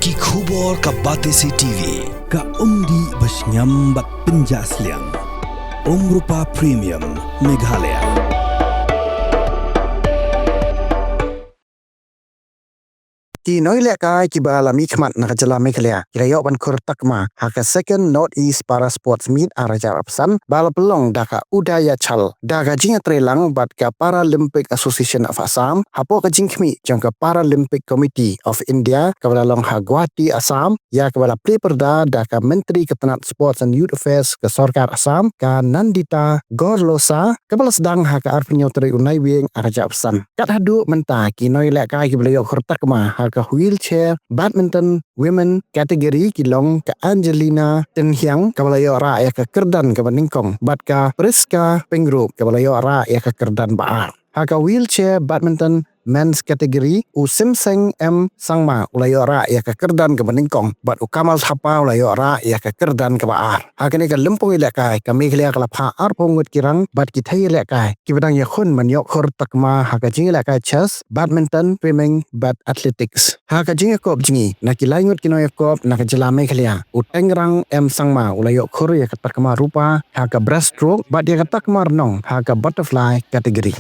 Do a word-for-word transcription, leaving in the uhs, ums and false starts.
Ki khubor ka Batesi T V, ka umdih ba shngiam bad pynjah sliang. Umrupa Premium, Meghalaya. Ki nongïalehkai kiba la mihkhmat na ka jylla Meghalaya ki la ïoh ban khur takma ha ka Second North East Para Sports Meet ar hajar arphew san ba la pynlong da ka Udayachal da ka jingïatreilang bad ka Paralympic Association of Assam hapoh ka jingkhmih jong ka Paralympic Committee of India kaba la long ha Guwahati, Assam, ïa kaba la plie pyrda da ka Myntri ka tnat Sports and Youth Affairs ka sorkar Assam, ka Nandita Gorlosa, kaba la sdang ha ka arphew hynñiew tarik u Naiwieng ar hajar arphew san. Kat haduh mynta ki nongïalehkai kiba la ïoh khur takma ha ka wheelchair badminton women category ki long ka Angelina Tynhiang kaba la ïoh rah ïa ka kyrdan kaba nyngkong bad ka Priska Pyngrope kaba la ïoh rah ïa ka kyrdan ba ar. Ha ka wheelchair badminton men's category u Simseng M Sangma u la ïoh rah ïa ka kyrdan kaba nyngkong bad u Kamal Thapa u la ïoh rah ïa ka kyrdan kaba ar. Ha kane ka lympung ïalehkai ka Meghalaya ka la phah arphew ngut ki rang bad ki thei ïalehkai kiba dang ïakhun ban ïoh khur takma ha ka jingïalehkai chess, badminton, swimming bad athletics. Ha ka jingïakob jngi na ki lai ngut ki nongïakob na ka jylla Meghalaya, u Tengrang M Sangma u la ïoh khur ïa ka takma rupa ha ka breaststroke bad ïa ka takma rnong ha ka butterfly category.